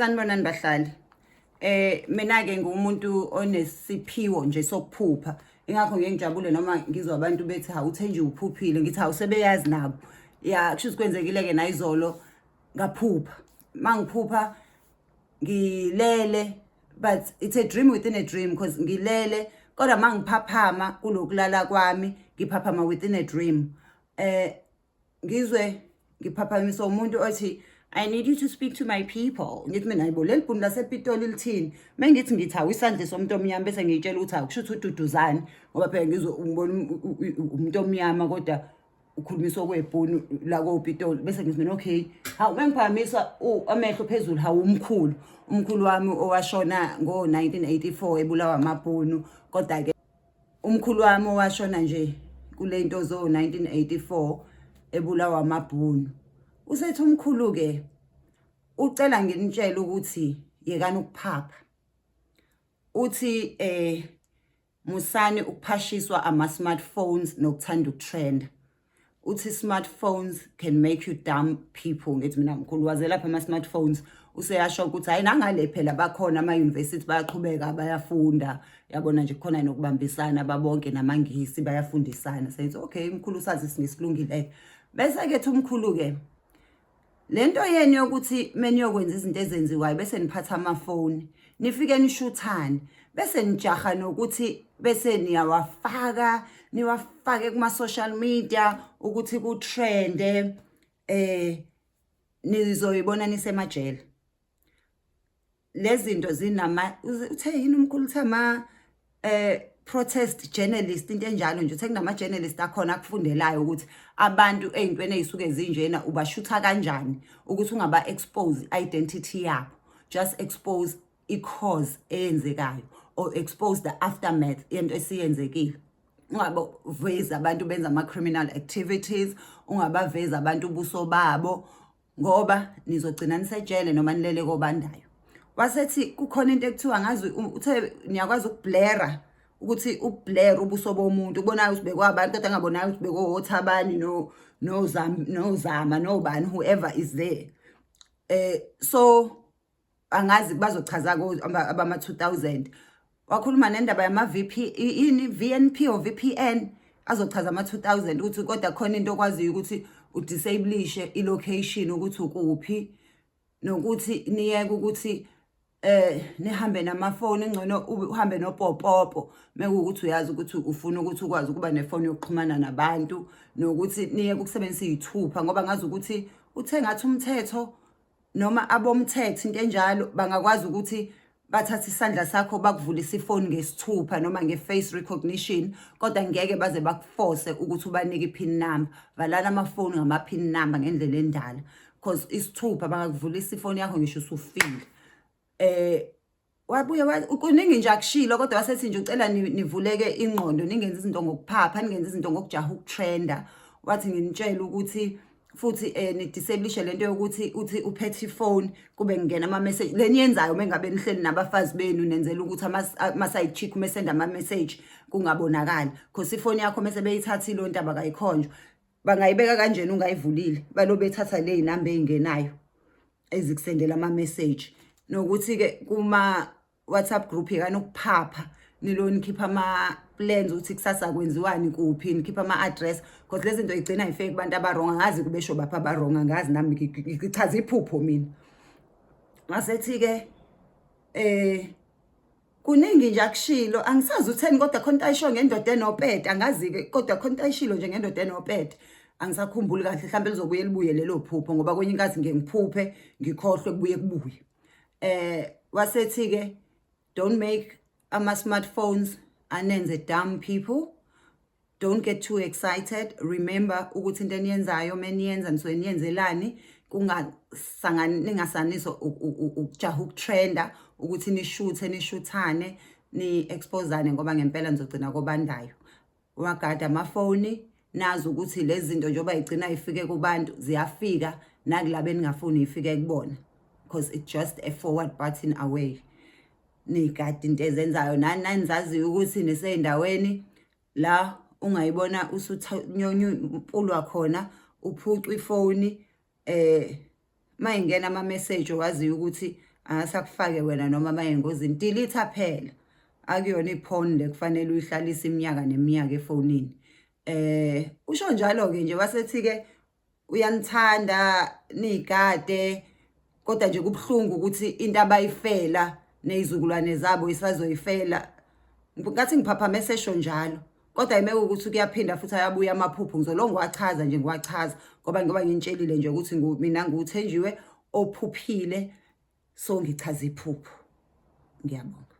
Sanibonani bahlali. Mina ke ngumuntu onesiphiwo nje sokuphupha. Ingakho ngeke ngijabule noma ngizwa abantu bethi hawu uthe nje uphuphile, ngithi hawu sebeyazi nabo. Ya, kusho ukuthi kwenzekile ke nayizolo ngaphupha. Mangiphupha ngilele, but it's a dream within a dream because ngilele kodwa mangiphaphama kulokulala kwami ngiphaphama within a dream. Ngizwe ngiphaphamisa umuntu othi, "I need you to speak to my people." Ngithi mina, "Hayibo, leli bhunu lasePitoli lithini?" Mengithi ngithi, "Hawu, isandla somuntu omnyama," bese ngiyitshela ukuthi hawu, kusho ukuthi ududuzane, ngoba phela ngizwe ngibona umuntu omnyama kodwa ukhulumisa okwebhunu la koPitoli. Bese ngithi mina, "Okay." Hawu, mengiphakamisa amehlo phezulu, hawu, umkhulu, umkhulu wami owashona ngo-1984 ebulawa amabhunu. Kodwa-ke umkhulu wami owashona nje kule nto zo-1984 ebulawa amabhunu, usethi umkhulu-ke ucela nginitshele ukuthi yekani ukuphapha. Uthi musani ukuphashiswa ama-smartphones nokuthanda ukutrenda. Uthi smartphones can make you dumb people. Ngithi mina, "Mkhulu, waze lapha ama-smartphones?" Useyasho ukuthi hayi, nangale phela bakhona ama-university, bayaqhubeka bayafunda, yabona nje kukhona nokubambisana babonke namaNgisi, bayafundisana. Sengithi, "Okay mkhulu, usazi isiNgisi, kulungile." Bese-ke thi umkhulu-ke, lento yenu yokuthi meniyokwenza izinto ezenziwayo bese niphatha amafoni, nifike nishuthane, bese nijaha nokuthi bese niyawafaka, niwafake kuma-social media ukuthi kutrende, nizoyibona nisemajele. Lezi zinto zinama, uthe yini umkhulu, uthe ama protest journalist, into enjalo nje. Uthe kunama journalist akhona akufundelayo ukuthi abantu ey'ntweni ey'suke zinjena ubashutha kanjani ukuthi ungaba expose identity yabo, just expose i-cause eyenzekayo or expose the aftermath yento esiyenzekile. Ungabavezi abantu benza ama-criminal activities, ungabavezi abantu ubuso babo, ngoba nizogcina nisejele noma nilele kobandayo. Wasethi kukhona into ekuthiwa, ngazi uthe niyakwazi ukublura, ukuthi ukublur ubuso bomuntu, ubonayo ukuthi bekwabantu kodwa angabonayo ukuthi bekowothabani no nozama nozama nobani, whoever is there. So angazi bazochaza ko abama 2000. Wakhuluma nendaba yama VP, yini, VNP or VPN, azochaza ama 2000 ukuthi kodwa khona into okwaziyo ukuthi udisablishe ilocation ukuthi ukuphi, nokuthi niyeke ukuthi nihambe namafoni, ngcono uhambe nopopopo mekuwukuthi uyazi ukuthi ufuna ukuthi ukwazi ukuba nefoni yokuxhumana nabantu, nokuthi niyeke ukusebenzisa iy'thupha, ngoba ngazi ukuthi uthe ngathi umthetho noma abomthetho, into enjalo, bangakwazi ukuthi bathathe isandla sakho bakuvulise ifoni ngesithupha noma nge-face recognition, kodwa ngeke baze bakuforce ukuthi ubanike i-pin number. Valana amafoni ngama-pin number ngendlela endala, because isithupha bangakuvulisa ifoni yakho ngisho usufile. Wabuye kuningi nje akushilo, kodwa wasethi nje ucela nivuleke ingqondo, ningenzi izinto ngokuphapha, ningenzi izinto ngokujaha ukutrenda. Wathi nginitshele ukuthi futhi nidisablishe lento yokuthi uthi uphethe ifoni kube kungena ama-message le niyenzayo mengabe nihleli nabafazi benu, nenzela ukuthi ama-side chick mesenda ama-message kungabonakali, because ifoni yakho mese beyithathile lo ntaba kayikhonjwa, bangayibeka kanjena ungayivulile, balo bethatha le y'namba ey'ngenayo ezikusendela ama-message. Nokuthi-ke kuma-WhatsApp group yekani ukuphapha, nilo nikhipha ama-plans ukuthi kusasa kwenziwani kuphi, nikhipha ama-address, because lezi zinto igcina yifike kubantu aba-wrong. Angazi kubesho bapha aba-wrong, angazi nami, ngichaza iphupho mina. Ngasethi-ke kuningi nje akushilo, angisazi utheni, kodwa khona into ayisho ngendoda enopete, angazi-ke, kodwa khona into ayishilo nje ngendoda enopete, angisakhumbuli kahle. Mhlawumbe lizobuye libuye lelo phupho, ngoba kwenye inkathi ngiye ngiphuphe ngikhohlwe, kubuye kubuye. Wasethi-ke don't make ama-smartphones anenze dumb people, don't get too excited, remember ukuthi into eniyenzayo meniyenza nisuke niyenzelani, kungasangani ningasaniswa ukujaha ukutrenda, ukuthi nishuthe nishuthane ni-exposane, ngoba ngempela nizogcina kobandayo. Wagada amafoni, nazi ukuthi lezi zinto njengoba igcina ifike kubantu, ziyafika nakulabo eningafuni ifike kubona, because it's just a forward button away. Nigade into ezenzayo nani nanizaziyo ukuthi nisey'ndaweni la ungayibona usuthanyonyupulwa khona, uphucwa ifoni, mayingena ama-message owaziyo ukuthi Angase akufake wena noma maye engozini. Delete phela. Akuyona iphone le kufanele uyihlalise iminyaka neminyaka efonini. Usho njalo ke nje, wasethi ke uyanithanda nigade, kodwa nje kubuhlungu ukuthi into abayifela nezizukulwane zabo isazoyifela. Ngathi ngiphaphame sesho njalo, kodwa imeke ukuthi kuyaphinda futhi ayabuya amaphupho. Ngizolonga ngiwachaza nje, ngiwachaza ngoba nginitshelile nje ukuthi mina nguThenjiwe ophuphile, so ngichaza iphupho. Ngiyabonga.